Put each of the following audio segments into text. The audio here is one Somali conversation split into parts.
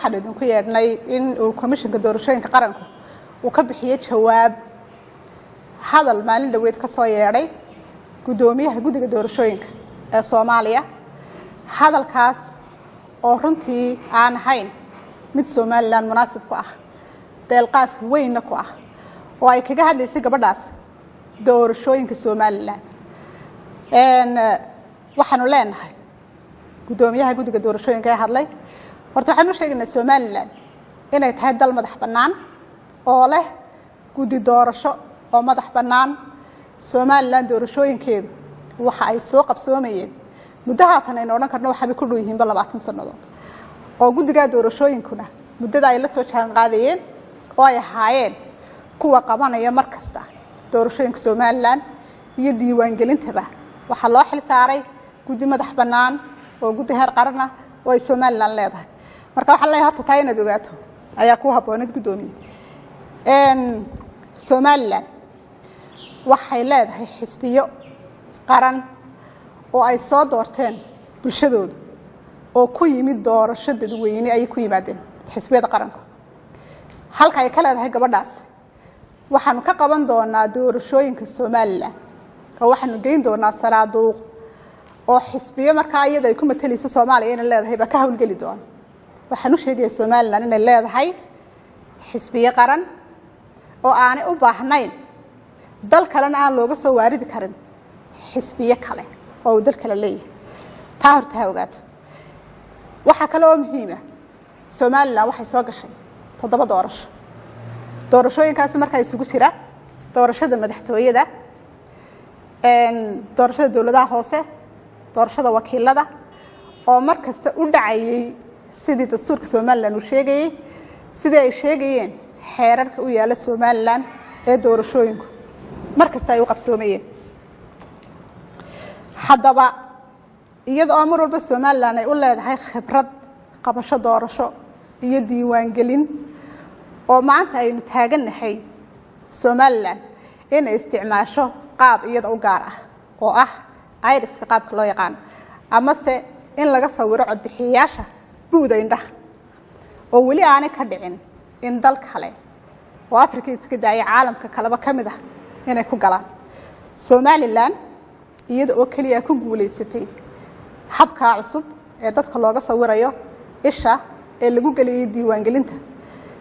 Waxaan idinku yeedhnay in uu Komishanka Doorashooyinka Qaranku uu ka bixiyey jawaab hadal maalin dhoweed ka soo yeedhay guddoomiyaha guddiga doorashooyinka ee Soomaaliya, hadalkaas oo runtii aan ahayn mid Somalilan munaasib ku ah, deelqaaf weynna ku ah, oo ay kaga hadlaysay gabadhaas doorashooyinka Somalilan. Waxaanu leenahay guddoomiyaha guddiga doorashooyinka ee hadlay, horta waxaan u sheegaynaa Somalilan inay tahay dal madax bannaan oo leh guddi doorasho oo madax bannaan. Somalilan doorashooyinkeedu waxa ay soo qabsoomayeen muddo haatan aynu odhan karno waxaabay ku dhow yihiinba 20 sannadood, oo guddigaa doorashooyinkuna muddada ay la soo jaan qaadayeen oo ay ahaayeen kuwa qabanaya mar kasta doorashooyinka Somalilan iyo diiwaangelintaba. Waxaa loo xil saaray guddi madax bannaan oo guddi heer qaran ah oo ay Somalilan leedahay. Marka waxaa leeyahay, horta taa inaad ogaato ayaa ku habbooneed, guddoomiye. Somalilan waxay leedahay xisbiyo qaran oo ay soo doorteen bulshadoodu, oo ku yimid doorasho dadweyne ayay ku yimaadeen xisbiyada qaranku. Halka ay ka leedahay gabadhaas waxaanu ka qaban doonaa doorashooyinka Somalilan oo waxaanu geyn doonaa sanaaduuq oo xisbiyo markaa iyada ay ku matalayso Soomaaliya inay leedahay baa ka howlgeli doona, waxaan u sheegaya Somalilan inay leedahay xisbiyo qaran oo aanay u baahnayn dal kalena aan looga soo waaridi karin xisbiyo kale oo uu dal kale leeyahay. Taa horta ha ogaato. Waxaa kale oo muhiima, Somalilan waxay soo gashay 7 doorasho. Doorashooyinkaasi markaa isugu jira doorashada madaxtooyada, doorashada dowladaha hoose, doorashada wakiilada, oo mar kasta u dhacayay sidii dastuurka Somalilan uu sheegayey, sidii ay sheegayeen xeerarka u yaala Somalilan ee doorashooyinku, mar kasta ay u qabsoomayeen. Haddaba iyada oo mar walba Somalilan ay u leedahay khibrad qabasho doorasho iyo diiwaangelin, oo maanta aynu taagannahay Somalilan inay isticmaasho qaab iyada u gaar ah oo ah iriska qaabka loo yaqaano, amase in laga sawiro codbixiyayaasha buuda indhaha, oo weli aanay ka dhicin in dal kale oo Africa iska daaya, caalamka kaleba ka mid ah inay ku galaan, Somalilan iyada oo keliya ku guulaysatay habkaa cusub ee dadka looga sawirayo isha ee lagu geliyay diiwaangelinta,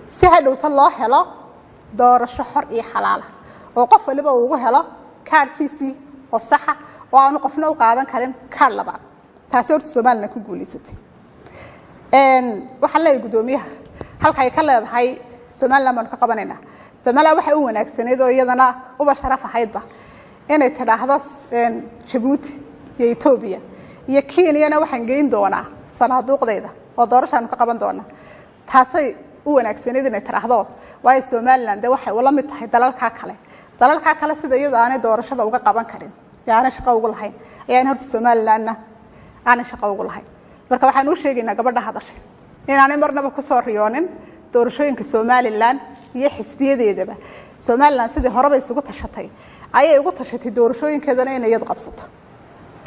si hadhowta loo helo doorasho xor iyo xalaala oo qof waliba uu ugu helo kaadhkiisii oo saxa oo aanu qofna u qaadan karin kaadh labaad. Taasi horta Somalilan ku guulaysatay. Waxaan leeyahay guddoomiyaha, halka ay ka leedahay Somalilan baanu ka qabanaynaa, damala waxay u wanaagsanayd oo iyadana uba sharaf ahaydba inay tidhaahdo Jabuuti iyo Etoobiya iyo Kenyana waxaan geyn doonaa sanaaduuqdayda oo doorashaanu ka qaban doonaa. Taasay u wanaagsanayd inay tidhaahdo, waayo Somalilan dee waxay ula mid tahay dalalkaa kale. Dalalkaa kale sida iyadu aanay doorashada uga qaban karin dee aanay shaqo ugu lahayn ayaan horta Somalilanna aanay shaqo ugu lahayn. Marka waxaan u sheegaynaa gabadha hadashay inaanay marnaba kusoo riyoonin doorashooyinka Somalilan iyo xisbiyadeedaba. Somalilan sidii horeba isugu tashatay ayay ugu tashatay doorashooyinkeedana inay iyadu qabsato.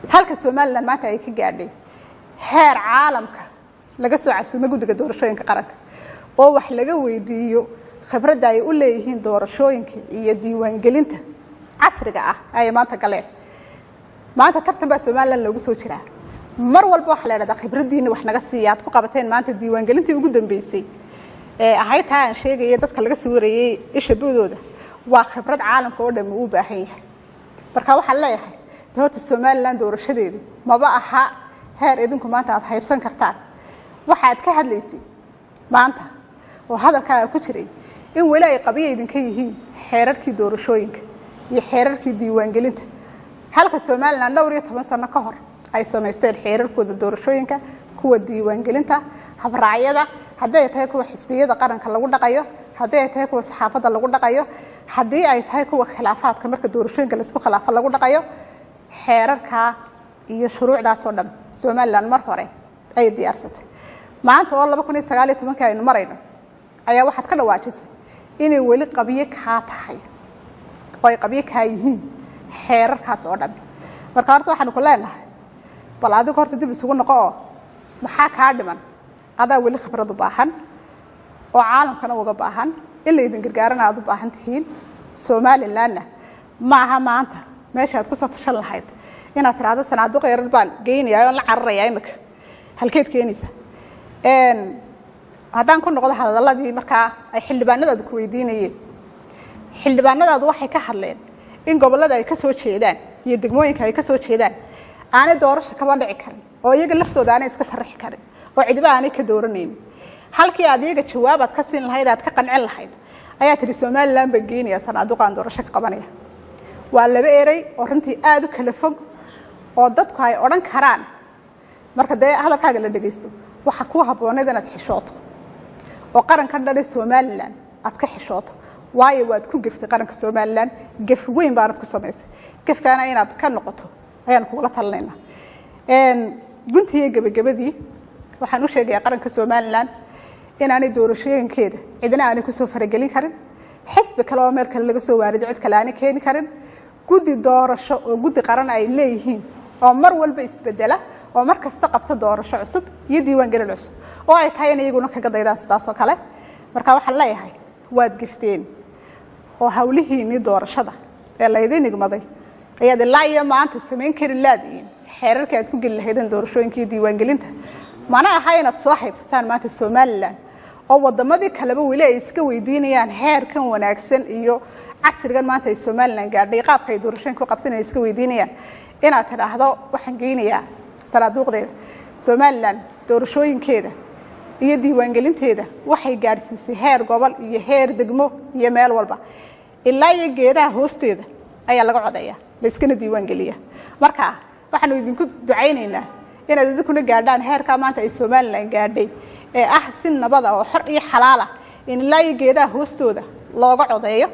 Halka Somalilan maanta ay ka gaadhay heer caalamka laga soo casuumay guddiga doorashooyinka qaranka oo wax laga weydiiyo khibradda ay u leeyihiin doorashooyinka iyo diiwaangelinta casriga ah ayay maanta galeen. Maanta tartan baa Somalilan loogu soo jiraa. Mar walba waxaa la idhahdaa khibraddiina wax naga siiya aad ku qabateen maanta diiwaangelintii ugu dambeysay ee ahayd taa aan sheegaya dadka laga sawirayey isha buudooda, waa khibrad caalamka oo dhan uu u baahan yahay. Marka waxaan leeyahay de horta Somalilan doorashadeedu maba aha heer idinku maanta aad haybsan kartaan. Waxaad ka hadlaysay maanta oo hadalkaaga ku jiray in weli ay qabyo idinka yihiin xeerarkii doorashooyinka iyo xeerarkii diiwaangelinta, halka Somalilan dhowr iyo toban sano ka hor ay samaysteen xeerarkooda doorashooyinka, kuwa diiwaangelinta, habraacyada, haddii ay tahay kuwa xisbiyada qaranka lagu dhaqayo, haddii ay tahay kuwa saxaafadda lagu dhaqayo, haddii ay tahay kuwa khilaafaadka marka doorashooyinka laisku khilaafo lagu dhaqayo. Xeerarkaa iyo shuruucdaas oo dhan Somalilan mar hore ayay diyaarsatay. Maanta oo 2019-kii aynu marayno ayaa waxaad ka dhawaajisay inay weli qabyo kaa tahay oo ay qabyo kaa yihiin xeerarkaas oo dhan. Marka horta waxaanu ku leenahay, bal adigu horta dib isugu noqo oo maxaa kaa dhiman? Adaa weli khibrad u baahan oo caalamkana uga baahan in laydin gargaarana aad u baahan tihiin. Somalilandna ma aha maanta meesha aad kusoo tashan lahayd inaad tidhaahdo sanaaduq yarar baan geynayaa oon la cararayaa. Imika halkeed keenaysa? Haddaan ku noqdo hadaladii markaa ay xildhibaanadaadu ku weydiinayeen, xildhibaanadaadu waxay ka hadleen in gobollada ay ka soo jeedaan iyo degmooyinka ay ka soo jeedaan aanay doorasho kaba dhici karin, oo iyaga laftooda aanay iska sharaxi karin, oo cidiba aanay ka dooranaynin. Halkii aad iyaga jawaabaad ka siin lahayd, aad ka qancin lahayd, ayaa tihi Somaliland baan geenaya sanaaduqaan doorasho ka qabanaya. Waa laba erey oo runtii aada u kala fog, oo dadku ay odhan karaan marka dee hadalkaaga la dhegaysto waxa ku habbooneed inaad xishooto oo qaranka dhale Somaliland aad ka xishooto, waayo waad ku geftay qaranka Somaliland, gef weyn baanad ku samaysay. Gefkaana inaad ka noqoto ayaan kugula talinaynaa. Guntiiyo gebagabadii, waxaan u sheegayaa qaranka Somaliland inaanay doorashooyinkeeda cidina aanay kusoo faragelin karin, xisbi kale oo meel kale laga soo waarido cid kale aanay keeni karin, guddi doorasho oo guddi qaran ay leeyihiin oo mar walba isbedela oo mar kasta qabta doorasho cusub iyo diiwaangelin cusub, oo ay tahay in iyaguna kaga daydaan sidaas oo kale. Marka waxaan leeyahay, waad gifteen oo hawlihiinnii doorashada ee laydin igmaday ayaad ilaa iyo maanta samayn karin laadiin xeerarka aad ku geli lahaydeen doorashooyinka iyo diiwaangelinta. Mana aha inaad soo haybsataan maanta Somaliland oo wadamadii kaleba weli ay iska weydiinayaan heerkan wanaagsan iyo casrigan maanta ay Somaliland gaadhay, qaabka ay doorashooyinka u qabsanayaan iska weydiinayaan, inaad tidhaahdo waxaan geynayaa sanaaduuqdeeda. Somaliland doorashooyinkeeda iyo diiwaangelinteeda waxay gaadhsiisay heer gobol iyo heer degmo iyo meel walba, ilaa iyo geedaha hoosteeda ayaa laga codeeya, la iskana diiwaangeliya. Marka waxaanu idinku ducaynaynaa inaad idinkuna gaadhaan heerkaa maanta ay Somaliland gaadhay ee ah si nabada oo xor iyo xalaala in ilaa iyo geedaha hoostooda looga codeeyo.